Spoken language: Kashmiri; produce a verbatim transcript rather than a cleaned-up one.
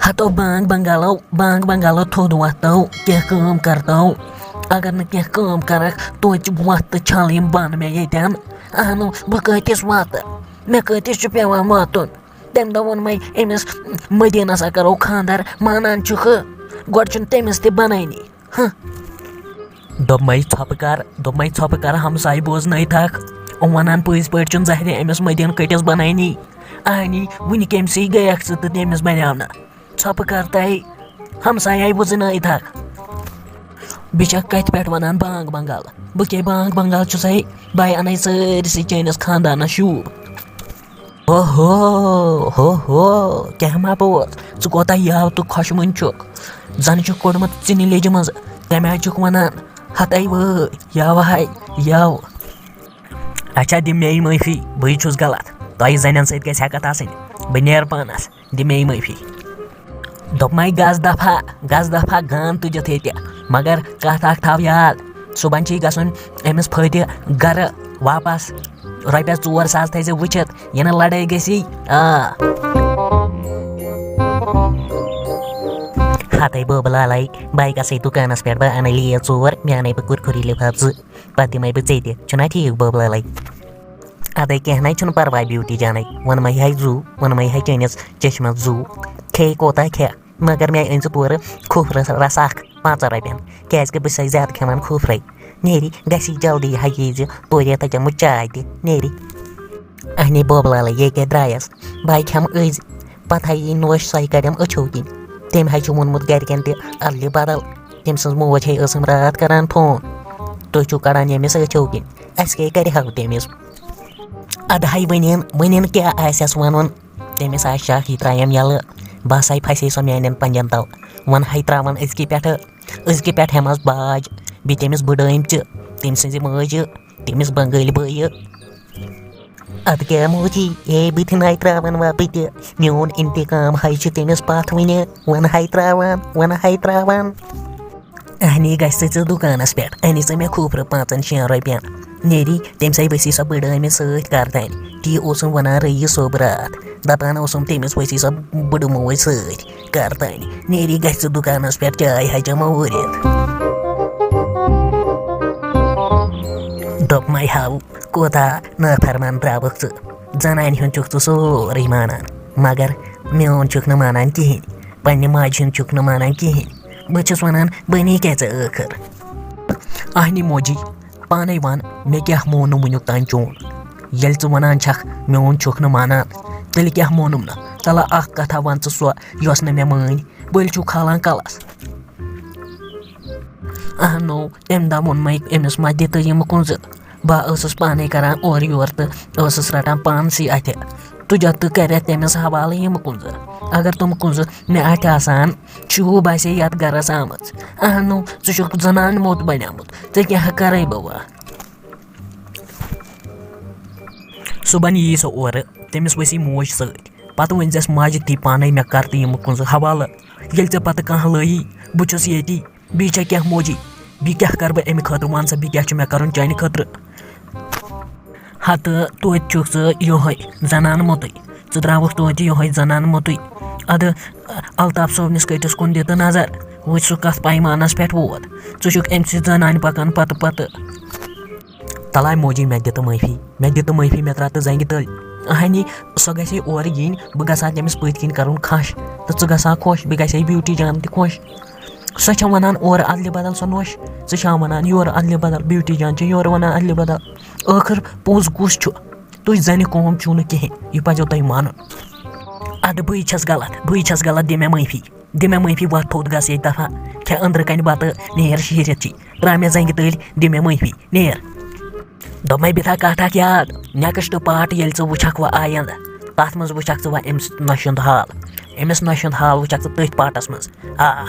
ہتو بانگ بنگالو، بانگ بنگالو تھوٚد وۄتھتو، کینٛہہ کٲم کرتو۔ اگر نہٕ کینٛہہ کٲم کرکھ، توتہِ وۄتھ تہٕ چھل یِم بانہٕ مےٚ ییٚتٮ۪ن۔ اہنو، بہٕ کۭتِس واتہٕ؟ مےٚ کۭتِس چھُ پٮ۪وان واتُن؟ تَمہِ دۄہ ووٚن مےٚ أمِس، مدیٖنس ہا کرو خانٛدر، مانان چھُکھٕ؟ گۄڈٕ چھُنہٕ تٔمِس تہِ بنٲنی۔ ہہ۔ دوٚپمَے ژھۄپہٕ کر، دوٚپمَے ژھۄپہٕ کر، ہمساے بوزنٲیتھکھ۔ یِم وَنان پٔزۍ پٲٹھۍ چھُنہٕ زہرِ أمِس مدیٖن کٔٹِس بنٲنی۔ اہنی، وٕنہِ کٔمۍ سٕے گٔیَکھ ژٕ تہٕ تٔمِس بنیٛاو نہٕ؟ ژھۄپہٕ کر تَے، ہمسایے بوزنٲیتھکھ۔ بہٕ چھَکھ کَتہِ پٮ۪ٹھ وَنان بانگ بنگال؟ بہٕ کیٛاہ بانگ بنگال چھُسَے؟ بہٕ اَنَے سٲرسٕے چٲنِس خاندانَس شوٗب۔ ہو ہو، ہو ہو، کیٛاہ ما بوز؟ ژٕ کوتاہ یاو تہٕ خۄشوٕنۍ چھُکھ۔ زَن چھُکھ کوٚڑمُت ژِنہِ لیٚجہِ منٛز۔ تَمہِ آیہِ چھُکھ وَنان، ہَتَے وٲے، یاوٕ ہَے، یاوٕ۔ اچھا، دِ مے معٲفی، بٕے چھُس غلط۔ تۄہہِ زَنٮ۪ن سۭتۍ گژھِ ہٮ۪کَتھ آسٕنۍ۔ بہٕ نیرٕ پانَس، دِ مے معٲفی۔ دوٚپمَے، گژھ دفعہ، گژھ دفعہ، گان تُجِتھ ییٚتہِ۔ مگر کَتھ اَکھ تھاو یاد، صُبحن چھُے گژھُن أمِس فٲطہِ گرٕ واپس۔ رۄپیَس ژور ساس تھٲیزِ وٕچھِتھ، یِنہٕ لڑٲے گژھی۔ آ۔ ہتے بوبہٕ لالے، بہٕ گژھے دُکانَس پٮ۪ٹھ، بہٕ اَنہٕ لیز ژور، مےٚ اَنَے بہٕ کُرکُری لِفاف زٕ، پَتہٕ دِمَے بہٕ ژےٚ تہِ۔ چھُنا ٹھیٖک بوبہٕ لالے؟ اَدَے کینٛہہ نَے چھُنہٕ پَرواے بیوٹی جانَے، ووٚنمَے ہَے زُو، ووٚنمَے ہَے چٲنِس چشمَس زُو، کھے کوتاہ کھے۔ مگر مےٚ أنۍ زِ تورٕ کھوٗپرٕ رَس اَکھ پانٛژَن رۄپیَن، کیٛازِکہِ بہٕ چھَسَے زیادٕ کھٮ۪وان کھوٗپرَے۔ نیری گژھی جلدی ہا ییٖزِ، تورے تَتہِ چَمہٕ چاے تہِ۔ نیری۔ اَہنے بوبہٕ لالَے، یے کیٛاہ درٛایَس؟ بہٕ ہَے کھٮ۪مہٕ أزۍ، پَتہٕ ہَے یی نوش، سۄے کَڑٮ۪م أچھو کِنۍ۔ تٔمۍ ہَے چھُ ووٚنمُت گَرِکٮ۪ن تہِ اَدلہِ بَدَل۔ تٔمۍ سٕنٛز موج ہے ٲسٕم راتھ کَران فون، تُہۍ چھُو کَڑان ییٚمِس أچھو کِنۍ، اَسہِ کیٛاہ کَرِ ہاو تٔمِس؟ اَدٕ ہَے وٕنٮ۪ن، وٕنٮ۪ن کیٛاہ آسٮ۪س وَنُن؟ تٔمِس آسہِ شاخی ترٛایَم یَلہٕ، بہٕ ہسا پھسے سۄ میٛانٮ۪ن پنٛجَن تَل۔ وۄنۍ ہَے ترٛاوَن أزکہِ پٮ۪ٹھٕ، أزکہِ پٮ۪ٹھ ہٮ۪مَس باج، بیٚیہِ تٔمِس بٕڈٲمۍ چہِ، تٔمۍ سٕنٛزِ مٲجہِ، تٔمِس بنٛگٲلۍ بٲیہِ۔ اَدٕ کیٛاہ موجی، اے بٕتھِ نَے ترٛاوَن وۄنۍ بہٕ تہِ، میون اِنتِقام ہَے چھُ تٔمِس پَتھ وٕنہِ، وۄنۍ ہَے ترٛاوَن، وۄنۍ ہَے ترٛاوَن۔ اہنی گژھِ ژٕ دُکانَس پٮ۪ٹھ، اَنہِ ژٕ مےٚ کھوٗپرٕ پانٛژَن شٮ۪ن رۄپیَن۔ نیری تٔمۍ سٕے ؤسی سۄ بٕڈٲمِس سۭتۍ کَرتَنۍ۔ تی اوسُم وَنان رٔیٖس صٲب راتھ، دَپان اوسُم تٔمِس ؤسی سۄ بٕڈٕ موج سۭتۍ کَرتَنۍ۔ نیری گژھِ ژٕ دُکانَس پٮ۪ٹھ چاے ہا چٮ۪مو وٲرِتھ۔ دوٚپمَے ہاو، کوتاہ نافرمان درٛاوُکھ ژٕ۔ زَنانہِ ہُنٛد چھُکھ ژٕ سورُے مانان، مگر میون چھُکھ نہٕ مانان کِہیٖنۍ، پنٛنہِ ماجہِ ہُنٛد چھُکھ نہٕ مانان کِہیٖنۍ۔ بہٕ چھُس وَنان، بہٕ نی کیٛاہ ژٕ ٲخٕر؟ اہنہِ موجی، پانے وَن، مےٚ کیٛاہ مون نہٕ وٕنیُک تام چون؟ ییٚلہِ ژٕ وَنان چھَکھ، میون چھُکھ نہٕ مانان، تیٚلہِ کیٛاہ مونُم نہٕ؟ تَلہ اَکھ کَتھا وَن ژٕ سۄ، یۄس نہٕ مےٚ مٲنۍ۔ بٔلۍ چھُو کھالان کَلَس۔ اہنو، تَمہِ دۄہ ووٚن مےٚ أمِس، ما دِ تہٕ یِم کُنزٕ۔ بہٕ ٲسٕس پانے کران اورٕ یور تہٕ ٲسٕس رٹان پانسٕے اَتھِ۔ تُجَتھ تہٕ کَرٮ۪تھ تٔمِس حوالہٕ یِم کُنزٕ۔ اگر تِم کُنزٕ مےٚ اَتھِ آسان، شوٗب آسہِ ہے یَتھ گرس آمٕژ۔ اہنو، ژٕ چھُکھ زنان موٚت بنیومُت، ژےٚ کیٛاہ کرے بہٕ وۄنۍ؟ صُبحن یی سۄ اورٕ، تٔمِس ؤسی موج سۭتۍ۔ پتہٕ ؤنۍ زٮ۪س ماجہِ تی پانے، مےٚ کر تہٕ یِم کُنزٕ حوالہٕ۔ ییٚلہِ ژےٚ پتہٕ کانٛہہ لٲیی، بہٕ چھُس ییٚتی۔ بیٚیہِ چھےٚ کیٛاہ موجی؟ بیٚیہِ کیٛاہ کَرٕ بہٕ اَمہِ خٲطرٕ؟ وَن سا، بیٚیہِ کیٛاہ چھُ مےٚ کَرُن چانہِ خٲطرٕ؟ ہتہٕ توتہِ چھُکھ ژٕ یِہوٚے زنانہٕ موٚتُے۔ ژٕ درٛاوُکھ توتہِ یِہوٚے زنانہٕ موٚتُے۔ اَدٕ الطاف صٲبنِس کٔٹِس کُن دِ تہٕ نظر، وٕچھ سُہ کَتھ پایمانَس پٮ۪ٹھ ووت۔ ژٕ چھُکھ أمۍ سٕنٛزِ زنانہِ پَکان پَتہٕ پَتہٕ۔ تَلے موجی، مےٚ دِ تہٕ معٲفی، مےٚ دِ تہٕ معٲفی، مےٚ ترٛاو تہٕ زنٛگہِ تٔلۍ۔ اَہنی، سۄ گژھِ ہے اورٕ یِنۍ، بہٕ گژھٕ ہا تٔمِس پٔتۍ کِنۍ کَرُن کھَش، تہٕ ژٕ گژھٕ ہا خۄش، بیٚیہِ گژھِ ہے بیوٹی جان تہِ خۄش۔ سۄ چھےٚ وَنان اورٕ اَدلہِ بدل سۄ نوٚش، ژٕ چھےٚ وَنان یورٕ اَدلہِ بدل، بیوٹی جان چھےٚ یورٕ وَنان اَدلہِ بدل۔ ٲخٕر پوٚز کُس چھُ؟ تُہۍ زَنہِ قوم چھِو نہٕ کِہیٖنۍ، یہِ پَزیو تۄہہِ مانُن۔ اَدٕ بٕے چھَس غلط، بٕے چھَس غلط، دِ مےٚ معٲفی، دِ مےٚ معٲفی، وۄتھ تھوٚد گژھ ییٚتہِ دفعہ، کھےٚ أنٛدرٕ کَنہِ بَتہٕ، نیر شیٖرِتھ چی، ترٛاو مےٚ زَنٛگہِ تٔلۍ، دِ مےٚ معٲفی، نیر۔ دوٚپمَے، بہٕ تھاو کَتھ اَکھ یاد، نیکسٹ پارٹ ییٚلہِ ژٕ وٕچھَکھ وۄنۍ آیِنٛدٕ، تَتھ منٛز وٕچھَکھ ژٕ وۄنۍ أمِس نۄشہِ ہُنٛد حال، أمِس نۄشہِ ہُنٛد حال وٕچھَکھ ژٕ تٔتھۍ پارٹَس منٛز۔ آ۔